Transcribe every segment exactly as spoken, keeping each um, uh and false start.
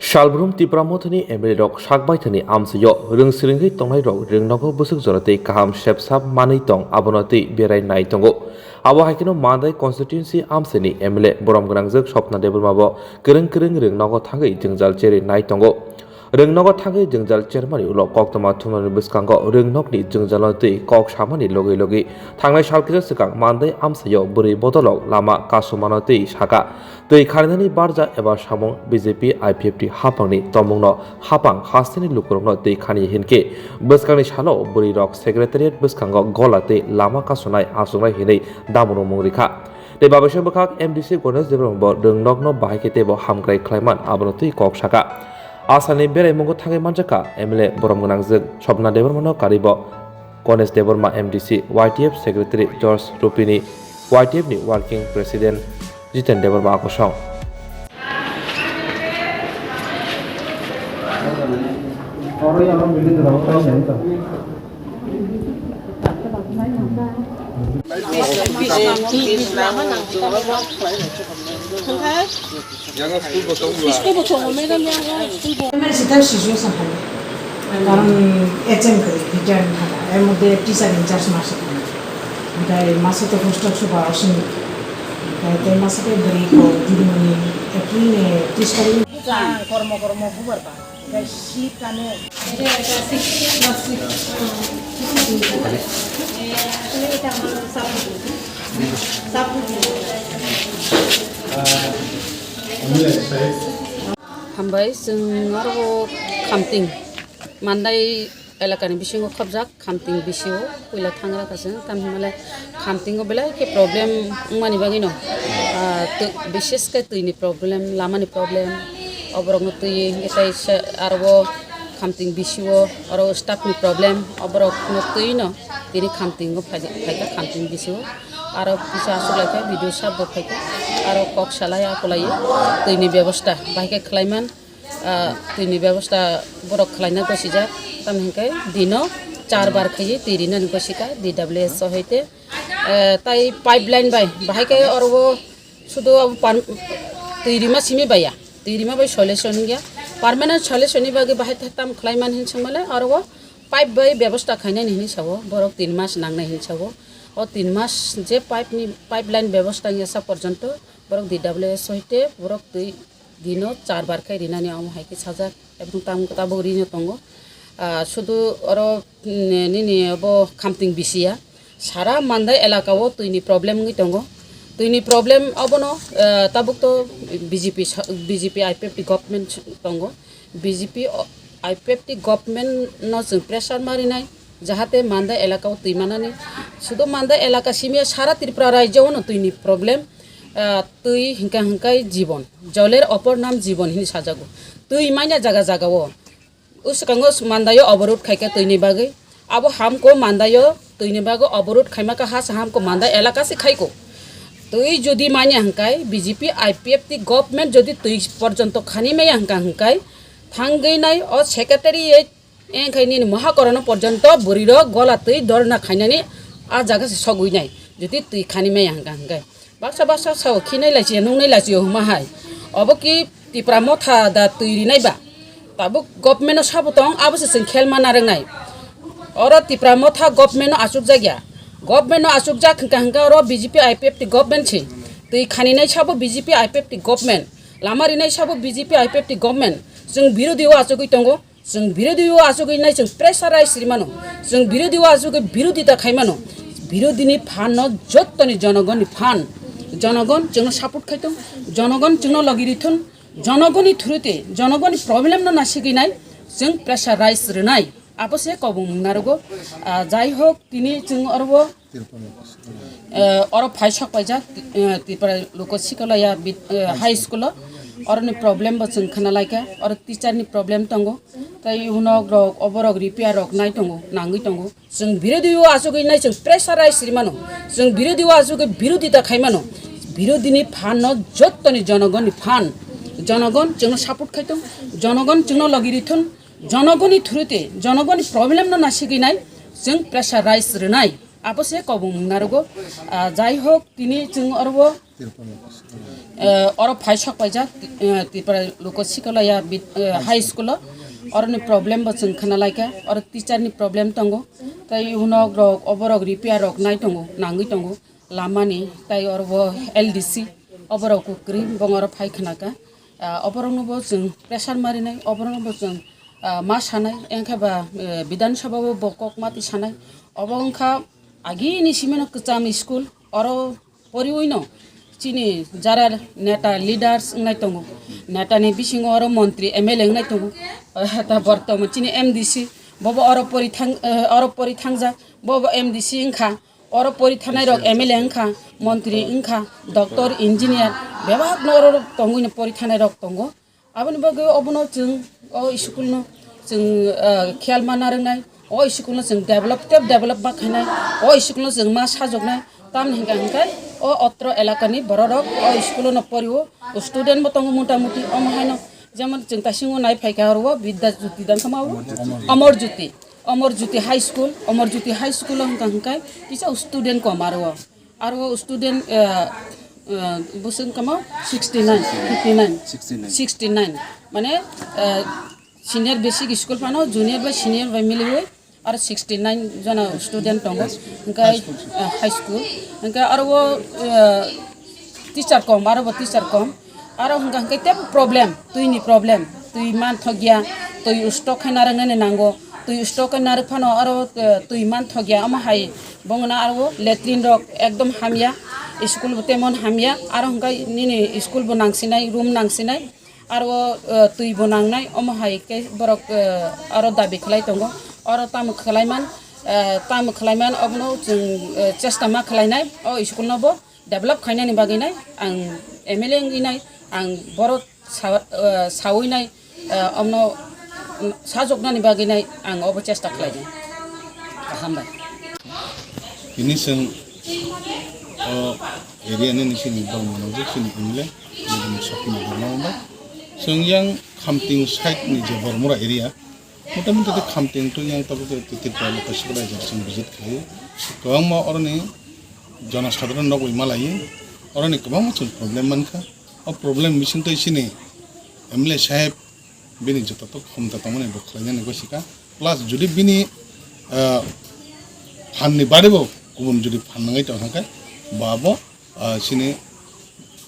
Salbrum Tipra Mothani M L A rok sakbaithani amchaio rwng swrwngwi tongnairok rwngnogo bwswk jora tei kaham sepsap manwi tong, abono tei berai nai tongo. Abo hai kheno Mandai constituency amchaini M L A borom gwnangjwk Swapna Debbarma bo kwrwng kwrwng rwngnogo thangwi jwngjal cherwi nai tongo. Rwngnogo thangwi jwngjal chermani ulo koktwma thumnani bwskango rwngnokni jwngjalo tei kok samani logi logi thangnai sal kisa swkang Mandai amchaio bwrwi bodolrok lama kasumano tei saka. Twi kharinani barja eba samung B J P I P F T hapangni tongmungno hapang hasteni lukurokno twi khani hinkhe bwskangni salo bwrwirok secretariat bwskango gola tei lama kasonai achuknai hinwi damrumung rikha. Tei babaising bwkhak M D C Ganesh Debbarma bo rwngnokno bahai khe teibo hamkrai khlaiman abono twi kok saka. Asani beraimungo thangwi manjakha M L A borom gwnangjwk Swapna Debbarmano karibo Ganesh Debbarma M D C, Y T F Secretary George Rupini, Y T F ni Working President Jiten Debbarma Akosong. School bo tongo, madam, yang school bo. Sita sisyo sa hai. Karon H M kari return thaka. Er moddhe teacher in charge masa thaka. Otai masa to post office ba osini. Otai masa to beri ko judumani April ni tis tarik. Kormo kormo bubar ba. Otai si kane. Hambai, chwng aro Khamting Mandai elakani bisingo khopjak, Khamting bisio puila thangra kha chwng, tamni hwnmale Khamtingo belai khe problem wngmani bagwino, ah, twi-, bishes khe twini problem, lamani problem, oborokno twi tei se aro Khamting bisio oro staff ni problem, oborokno twino tini Khamtingo phai-, phaikha Khamting bisio. Aro kisa aswk laikha video sap bo phaikha, aro kok salai akolai twini bebosta bahai khe khlaiman, ah, twini bebosta borok khlaina gosijak, tamni hwnkhe dino char bar khaiwi twi rinani gosika D W S o hoite, eh, tai pipeline bai bahai khe oro o sudu abo pan-, twi rima simi baiya, twi rima bai solution wngya, permanent solution ni bagwi bahai tam khlaiman hin swngmale oro o pipe bai bebosta khainani hinwi sao, borok tin mas nangnai hinwi sao. O tin mas je pipe ni, pipeline bebosta wngya sa porjonto borok D W S hoite borok twi dino char bar khai rinani omo hai khe sajak, ebong tam tabuk rino tongo. Ah, sudu oro, mm, nini obo Khamting bisiya sara Mandai elaka o twini problem wngwi tongo. Twini problem obono, ah, tabuk to B J P sa-, B J P I P F T government tongo. B J P o-, I P F T government no chwng pressure marinai, jahate Mandai elaka o twi manani. Sudu Mandai elaka simi sara Tripura rajyo o no twini problem, ah, twi hwnkha hwnkhe jibon, joler opor nam jibon hinwi sajago. Twi manya jaga jaga o. Uskango Mandai o oborot khaikha twini bagwi. Abo hamko Mandai o twini bagwi oborot khaima kha hasa hamko Mandai elaka se khaiko. Twi jodi manya hwnkhe B J P I P F T government jodi twi porjonto khani maya hwnkha hwnkhe thangwi nai o secretary e, engkhai nini mohakorano porjonto bwrwirok gola twi dorna khainani a jaga se sogwi nai, jodi twi khani maya hwnkha hwnkhe. Baksa baksa sao khinai lachio, nungnai lachio hwnma hai. Obo ki Tipra Motha da twi rinai ba? Tabuk government no sabo tong, abo se chwng khelma narwknai. Oro Tipra Motha government no achukjak ya. Government no achukjak hwnkha hwnkha oro B J P I P F T government se. Twi khaninai sabo B J P I P F T government. Lama rinai sabo B J P I P F T government. Chwng birodhi o achugwi tongo. Chwng birodhi o achugwi nai chwng pressurize rimano. Chwng birodhi o achugwi birodhita khaimano. Birodhini phan no jottoni jonogonni phan. Jonogon chwngno support khaitong. Jonogon chwngno logi rithun. Jonogoni thurute, jonogoni problem no nasigwi nai chwng pressurize rwnai. Abo se kobong mung narogo. Ah, jai hok, tini chwng oro, eh, oro phai sok paijak, eh, Tripura Loko Sikalaya bid-, eh, High School o. Oroni problem bo chwng khna laikha. Oro teacher ni problem tongo. Tai unok rok, oborok repair rok nai tongo, nangwi tongo. Chwng birodhi o achugwi nai chwng pressurize rimano. Chwng birodhi o achugwi birodhita khaimano. Birodhini phan no jottoni jonogonni phan. Jonogon chwngno support khaitong. Jonogon chwngno logi rithun. Jonogoni thurute, jonogoni problem no nasigwi nai chwng pressurize rwnai. Abo se kobong mung narogo. Ah, jai hok, tini chwng oro, Eh, oro phai sok paijak, eh, Tripura Loko Sikalaya bid-, eh, high school o. Oroni problem bo chwng khna laikha, oro teacher ni problem tongo. Tai unok rok, oborok repair rok nai tongo, nangwi tongo. Lamani, tai oro bo L D C, oborok kwrwi, bong oro phai khna kha. Ah, oborokno bo chwng pressure marinai, oborokno bo chwng, ah, ma sanai, engkhe ba, eh, Bidhan Sabha o bo kok mati sanai. Obo wngkha agini simino kwcham school, oro poriwi no chini jara neta leaders wngnai tongo. Neta ni bisingo oro montri M L A wngnai tongo. Eh, ta bortoman chini M D C bobo oro pori thang, eh, oro pori thangjak. Bobo M D C wngkha. Oro pori thanai rok M L A wngkha, montri wngkha, doctor, engineer bebak no oro tongwi no pori thanai rok tongo. Aboni bagwi obono chwng o school no chwng, ah, khiyal ma narwknai, o school no chwng develop tei develop ma khainai, o school no chwng ma sajoknai, tamni hwnkha hwnkhe o otro elakani bororok o school no porio, student bo tongo mota moti, omo haino jemon chwng taisingo nai phaikha oro o Bidya Jyoti dang kha ma o? Amar Jyoti. Amar Jyoti High School, Amar Jyoti High School o hwnkha hwnkhe kisa student kom aro o. Aro student, eh, eh, bwswk wngkha ma sixty nine, fifty nine, sixty nine. Sixty nine. Mane, eh, senior basic school phano junior bai senior bai miliwi aro sixty nine jona student tongo. Hwnkhe, eh, high school. Hwnkhe aro o, eh, teacher kom, aro bo teacher kom. Aro hwnkha hwnkhe tebo problem, twi ni problem, twi manthokya, twi stock khai narwknani nango, twi stock khai narwk phano aro, eh, twi manthokya, omo hai bongno aro latrine rok ekdom hamya, school bo temon hamya, aro hwnkhe nini school bo nangsinai, room nangsinai, aro, eh, twi bo nangnai, omo hai khe borok, eh, aro dabi khlai tongo, oro tamo khlai man, eh, tamo khlai man obono chwng, eh, chesta ma khlainai, o school no bo develop khainani bagwi nai ang M L A wngwi nai ang borok sa-, eh, sawi nai, eh, omno, mm, sajoknani bagwi nai ang obo chesta khlainai. Hambai. Tini chwng o area ni nisi ni dol mano je chini M L A, nini sokma dol mano ba. Chwng yang Khamting side ni je Bormura area, Motamuti tei Khamting to yang tabuk tei Tripura Lok Sabha jat song visit khlai. Kwbangma oroni jonosadharon rok bai malai. Oroni kwbangma chwng problem mankha. O problem bising tei chini M L A saheb bini joto to khumta tongmani bo khlainani gosika. Plus jodi bini, ah, phan ni bade bo kubun jodi phan nangai tong kha, ba bo ah, chini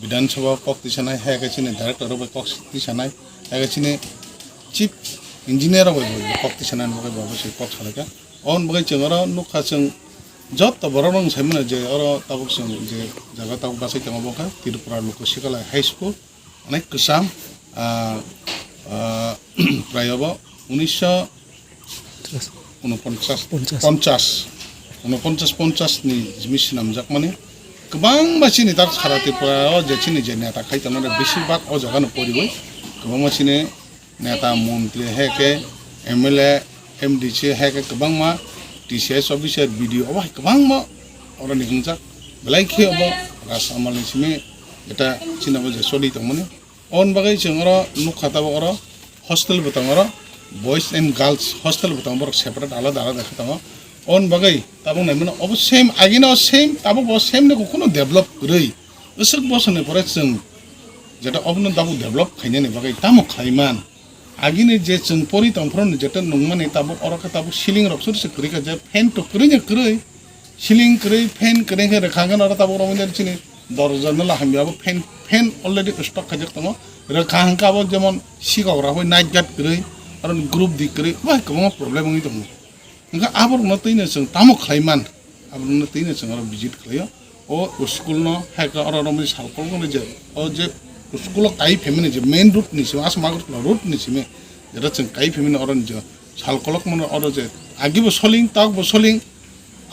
Bidhan Sabha kok tisanai, hai khe chini director rok bai kok tisanai, hai khe chini chief engineer rok bai kok tisanai, bo kok salai kha. Oboni bagwi chwng oro nukha, chwng joto borok rok sai mano je oro tabuk chwng je jaga tabuk bachai tongo, bo khe Tripura Lok Sikalaya High School. Onek kwcham, ah, ah, prai obo unisho unoponchas, Ponchas. Ponchas, unoponchas, ponchas ni jimi swnamjakmani kwbangma chini tak sara Tripura o je chini je neta khai tongnai, besibak o jaga no poriwi kwbangma chini neta, montri, hai khe M L A, M D C, hai khe kwbangma T C S officer, B D O, obo hai kwbangma oro ni wngjak. Belai khe obo Ras Amal ni simi eta chini obo je choli tongmani. Oboni bagwi chwng oro nukha, tabuk oro hostel bo tongo, oro boys and girls hostel bo tongo, borok separate alada alada khe tongo. Oboni bagwi tabuk nai mano, obo same, agini o same, tabuk bo same ni kuno develop kwrwi. Aswk bosor ni pore chwng jeta obono tabuk develop khainani bagwi tamo khlai man? Agini je chwng pori tong phuru ni jeta nungmani tabuk oro khe tabuk ceiling rok suri se kwrwi kha, je fan to kwrwi ni kwrwi. Ceiling kwrwi, fan kwrwi khe rwkha hwnkhe oro tabuk romwi chini dorja no la hamya, abo fan, fan already stock khaijak tongo. Rwkha hwnkhe abo jemon sikok rok bai night guard kwrwi, aro group di kwrwi, bai kwbangma problem wngwi tongo. Hwnkhe aborokno twino chwng tamo khlai man, aborokno twino chwng oro visit khlaio. O school no hai khe oro romwi sal kolokno je, o je school o kai phaimani je main road ni simi, Assam Agartala road ni simi, jeta chwng kai phaimani oro ni je sal kolokmano oro je agibo soling, takbo soling,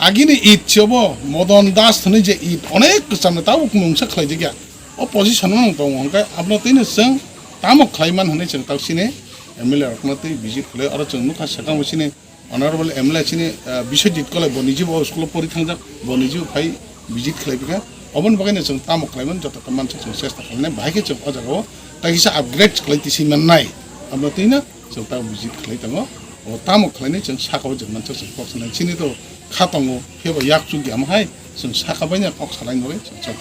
Agini it se obo Modon Das hwnwi je it onek kwchamni tabuk mungsa khlaijak ya. O position o nang tongo hwnkhe abono twino chwng tamo khlai man hwnwi chwng tabuk chini M L A rokno twi visit khlai, oro chwng nukha swkang bo chini Honorable M L A chini, ah, Biswajit Koloi bo nijibo o school o pori thangjak, bo nijibo phai visit khlai bikha. Oboni bagwi no chwng tamo khlai man joto mansa chwng chesta khlainai, bahai khe chwng o jaga o tai kisa upgrade khlai tisi mannai. Abono twino chwng tabuk visit khlai tongo. O tamo khlainai chwng saka o je mansa chwng kok sanai. Chini to kha tongo, phiyaba yak chukya omo hai chwng saka bai no kok salai nugwi chwng chok.